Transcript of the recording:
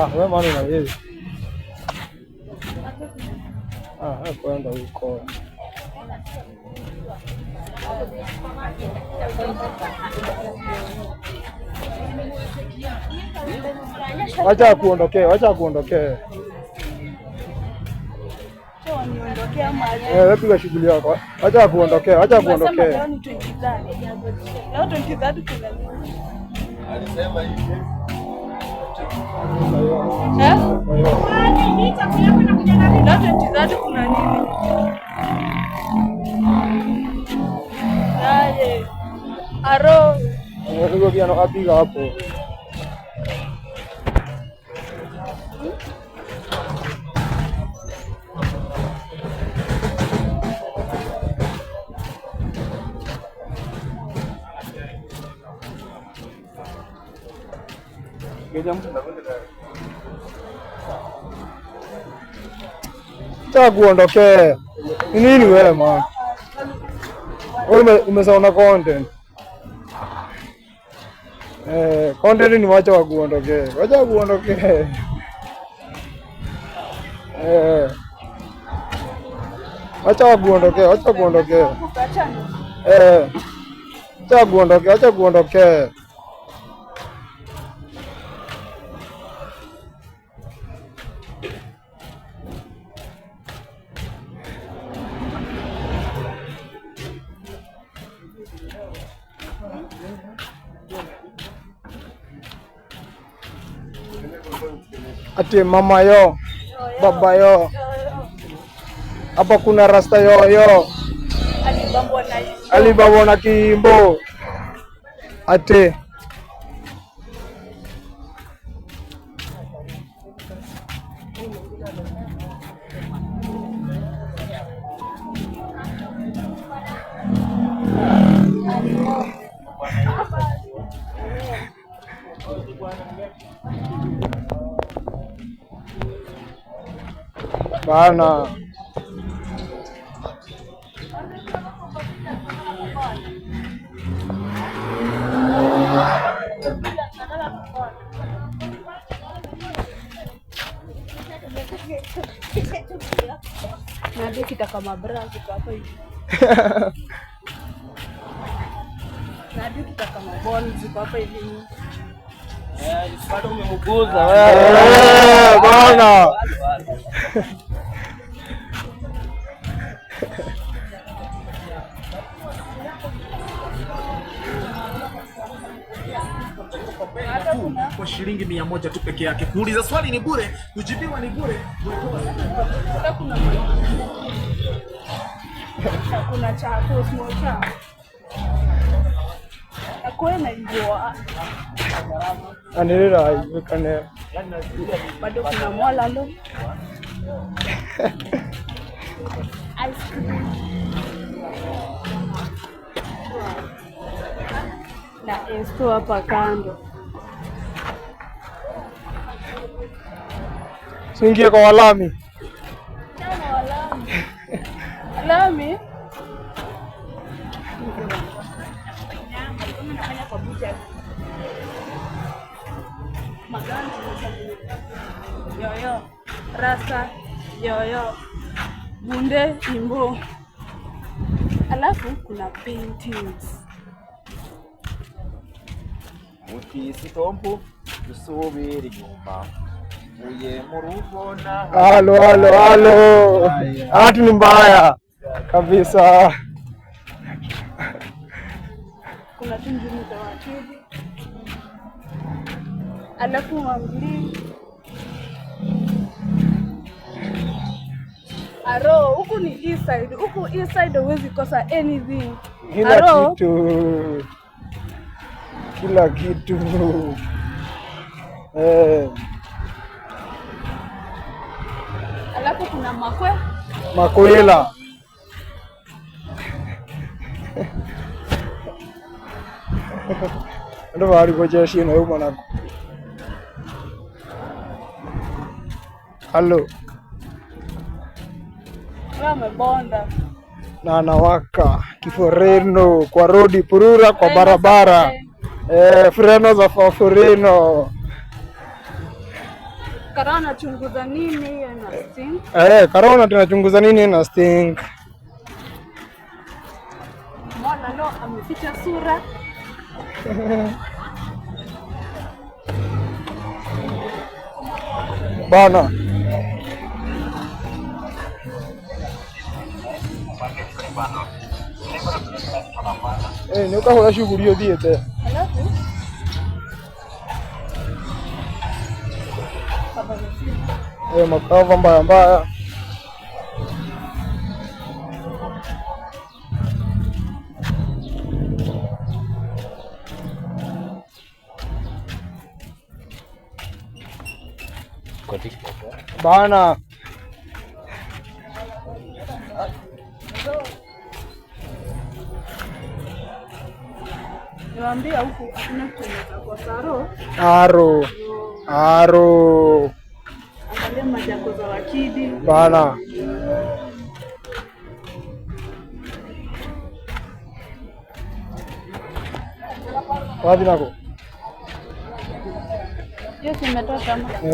Wewe maana na wewe. Ah, kwenda huko. Wacha kuondokee, wacha kuondokee. Eh, wewe piga shughuli yako. Wacha kuondokee, wacha kuondokee. Leo ni 23. Leo 23 kuna nini? Alisema hivi. Eh? Leo 23 kuna nini? Aye. Aro. Wewe pia anapiga hapo. Cha kuondokee. Ni nini wewe man? Wewe umesaona content. Eh, content ni wacha wakuondokee. Wacha kuondokee. Eh. Wacha wakuondokee, wacha kuondokee. Eh. Wacha kuondokee, wacha kuondokee. Ati mama yo, baba yo, hapa kuna rasta yo yo, alibambwa na kimbo. Ati bana. Kitaka mabra ziko hapa hivi. Na kitaka maball ziko hapa hivi. Bado umemuguza Eh, bana. Kwa shilingi 100 tu peke yake. Kuuliza swali ni bure, kujibiwa ni bure. Kuna chako small cha. Akwe na ingwa. Anirira ikane. Bado kuna mwalalo. Ice cream. Na esto hapa kando. Siingie kwa walami. Lami. Yoyo, rasta, yoyo, bunde, imbo. Alafu kuna paintings. Uti sitompu dusubira inyuma uye mu rugo naho. Halo, halo, halo. Hatu ni mbaya kabisa. Kuna tu njumi za wakili. Alafu mambli. Aro, huku ni east side. Huku east side huwezi kosa anything. Kila Aro, kitu. Kila kitu. Eh, alafu kuna makwe. Makwela. Ndo bari kojeshi na mwanako. Halo. Wamebonda. Na anawaka kiforeno kwa rodi purura kwa barabara. Eh, freno za foreno. Karao anachunguza nini hiyo ina stink. Eh, Karona tunachunguza nini na stink. Mwana no ameficha sura. Bana. Eh, nĩ ũkahũra shughuli ũthiĩte. Alafu kava za simu. Eh, makava mbaya mbaya. Bana. Niwaambia huku hakuna kitu inaweza kosa roho. Aro. Aro. Angalia majako za wakidi. Bana. Wapi nako? Hiyo si imetoka ama?